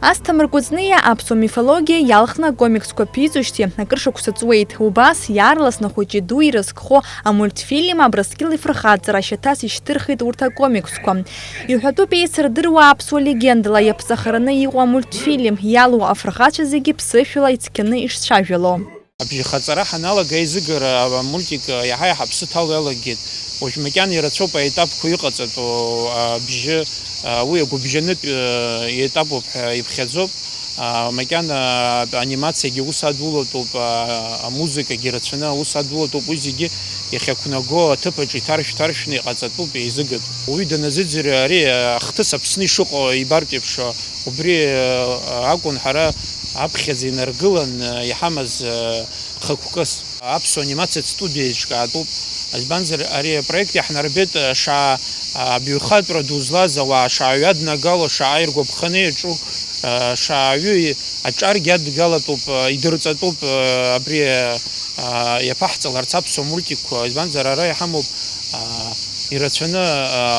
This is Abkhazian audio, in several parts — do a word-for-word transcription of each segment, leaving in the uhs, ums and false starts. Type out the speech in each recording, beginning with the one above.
Асҭамыр Кәыҵниа аԥсуа мифологиа иалхны акомиксқәа ԥиҵәышьҭи акыр шықәса ҵуеит. Убас, иаарласны ахәыҷи-дуи ирызкхо амультфильм Абрыскьыл ифырхаҵара ашьаҭас ишьҭырхит урҭ акомиксқәа. Иҳәатәуп еицырдыруа аԥсуа легендала иаԥҵахараны иҟоу амультфильм, иалоу афырхацәа зегьы ԥсышәала ицқьаны ишцәажәало. Абжьахаҵара ҳаналага аизыгара амультик иаҳа-иаҳа аԥсы ҭало иалагеит. Уажә макьана ирацәоуп аетапқәа иҟаҵатәу абжьы, уи агәыбжьанытә етапуп ҳәа иԥхьаӡоуп. Макьана анимациагьы ус адулатәуп, амузыкагьы рацәаны аус адулатәуп, уи зегьы иахьақәнаго аҭыԥаҿ иҭаршә-ҭаршәны иҟаҵатәуп, еизыгатәуп. Уаҩы даназыӡырҩ ари ахҭыс Аԥсны ишыҟоу ибартә еиԥш, убри акәын ҳара аԥхьаӡа инаргылан иҳамаз хықәкыс. Аԥсуа анимациатә студиа еиҿкаатәуп. Избанзар, ари апроект иаҳнарбеит, шаа абаҩхатәра ду злаз ауаа шааҩаднагало, шаа иргәаԥханы иаҿу, шааҩы аҿаргьы адгалатәуп, идырҵатәуп абри иаԥаҳҵаларц аԥсуа мультикқәа. Избанзар, ара иҳамоуп ирацәаны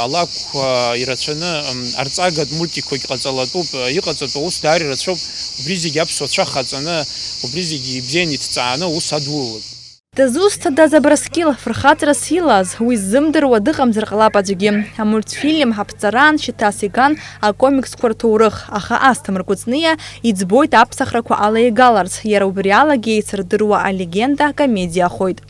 алакәқәа, ирацәаны арҵагатә мультикқәагь ҟаҵалатәуп, иҟаҵатәу аус даара ирацәоуп. Убри зегьы аԥсуа цәа хаҵаны, убри зегьы ибзианы иҭҵааны аус адулалатәуп. Дызусҭадаз Абрыскьыл, фырхаҵарас илаз, уи ззымдыруа дыҟамзар ҟалап аӡәгьы. Амультфильм ҳаԥҵараан шьаҭас иган акомиксқәа рҭоурых, аха Асҭамыр Кәыҵниа иӡбоит аԥсахрақәа алеигаларц, иара убри алагьы еицырдыруа алегенда комедиахоит.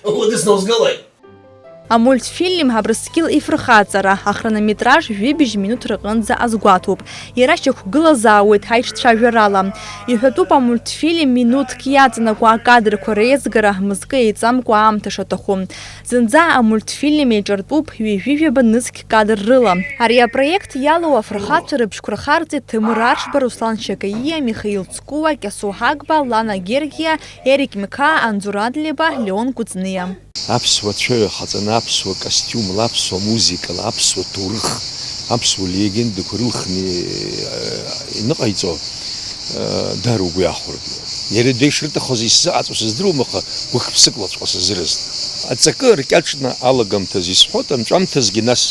Удыснаузгалоит. Амультфильм Абрыскьыл ифырхаҵара ахронометраж жәибжь минуҭ рҟынӡа азгәаҭоуп. Иара шьақәгылазаауеит аиҿцәажәарала. Иҳәатәуп амультфильм минуҭк иаҵанакуа акадрқәа реизгара мызкы еиҵамкәа аамҭа шаҭаху. Зынӡа амультфильм еиҿартәуп ҩажәи жәаба нызқь кадр рыла. Ари апроект иалоу афырхацәа рыбжьқәа рхарҵеит Ҭемыр Аршба, Руслан Шьакаиа, Михаил Цкуа, Кьасоу Ҳагба, Лана Гергиа, Ерик Миқаа, Анзор Адлеиба, Леон Кәыҵниа. Аԥсуа цәаҩа хаҵаны, аԥсуа костиумла, аԥсуа музыкала, аԥсуа ҭоурых, аԥсуа легендақәа рылхны, э, иныҟаиҵо, э, даара угәы иахәартә. Иара дышрыҭахыз исзыҟаҵо сыздыруам, аха гәык-ԥсык лаҵәҟьа сазыразт. Аҵакы ркьаҿны алагамҭазы исҳәот, анҵәамҭазгьы нас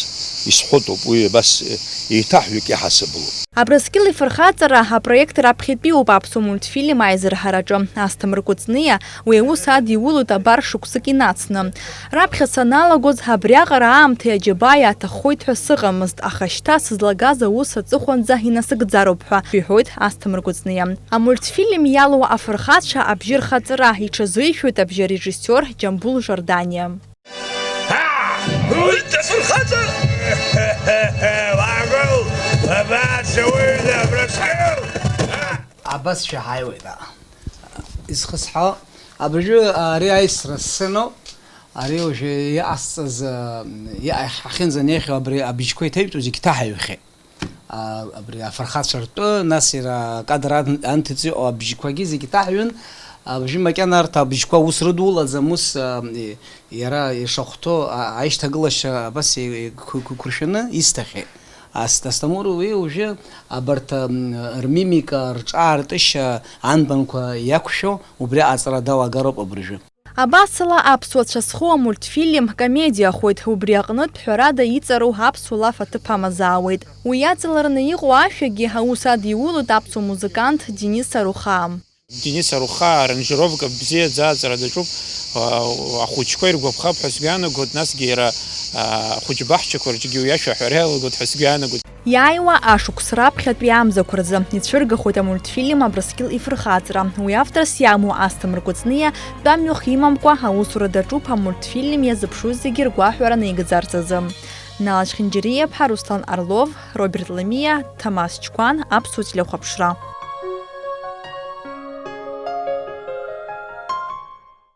исҳәотоуп, уи абас, э, еиҭаҳәҩык иаҳасабалоуп. Абрыскьыл ифырхаҵара апроект раԥхьатәиуп аԥсуа мультфильм аизырҳараҿы. Асҭамыр Кәыҵниа уи аус адиулоит абар шықәсык инацны. Раԥхьа саналагоз, абриаҟара аамҭеи аџьабааи аҭаххоит ҳәа сыҟамызт, аха шьҭа сызлагаз аус аҵыхәанӡа инасыгӡароуп ҳәа иҳәоит Асҭамыр Кәыҵниа. Амультфильм иалоу афырхацәа абжьы рхаҵара иҽазыҩшәоит абжьы арежиссиор Џьамбул Жорданиа. Уи дасырхаҵа! Уаагыл! Абаша уҩны Абрыскьыл! Абасшәа ҳаиуеит, аа. Изхысҳәаау, абыржәы ари аисра сценоуп. Ари уажәы иҟасҵаз, иҟа-, ҳахьынӡанеихьоу абри абжьқәа иҭаҩтәу зегь ҭаҳаҩхьеит. А, абри афырхацәа ртәы, нас иара акадр ан-, анҭыҵ иҟоу абжьқәагьы зегьы ҭаҳҩын. Абжьы макьана арҭ абжьқәа ус рыдулаӡам, ус, а, и-, иара ишахәҭоу, а, аишьҭагылашьа абас и-, и-, қәы-, қәы-, қәыршәаны исҭахьеит. Ас-, Асҭамыр уи уажәы абарҭ, ам, рмимика, рҿаартышьа анбанқәа иақәшәо, убри аҵара далагароуп абыржәы. Абасала аԥсуа цәа зхоу амультфильм комедиахоит, убри аҟнытә ҳәарада иҵару аԥсуа лаф аҭыԥ амазаауеит. Уи иаҵалараны иҟоу ашәагьы аус адиулоит аԥсуа музыкант Денис Арухаа. Денис Арухаа аранжировка бзиаӡа аҵара даҿуп, а, ахәыҷқәа иргәаԥхап ҳәа сгәы иаанагоит, насгьы иара, а, ахәыҷбаҳчақәа рҿгьы уи ашәа аҳәара иалагоит ҳәа сгәы иаанагоит. Иааиуа ашықәс раԥхьатәи амзақәа рзы ицәыргахоит амультфильм Абрыскьыл ифырхаҵара. Уи авторс иамоу Асҭамыр Кәыҵниа тәамҩахә имамкәа аусура даҿуп амультфильм иазыԥшу зегьы ргәаҳәара наигӡарц азы. Нала Чхинџьариаԥҳа, Руслан Орлов, Роберт Ламиа, Ҭамаз Чқәан, Аԥсуа телехәаԥшра.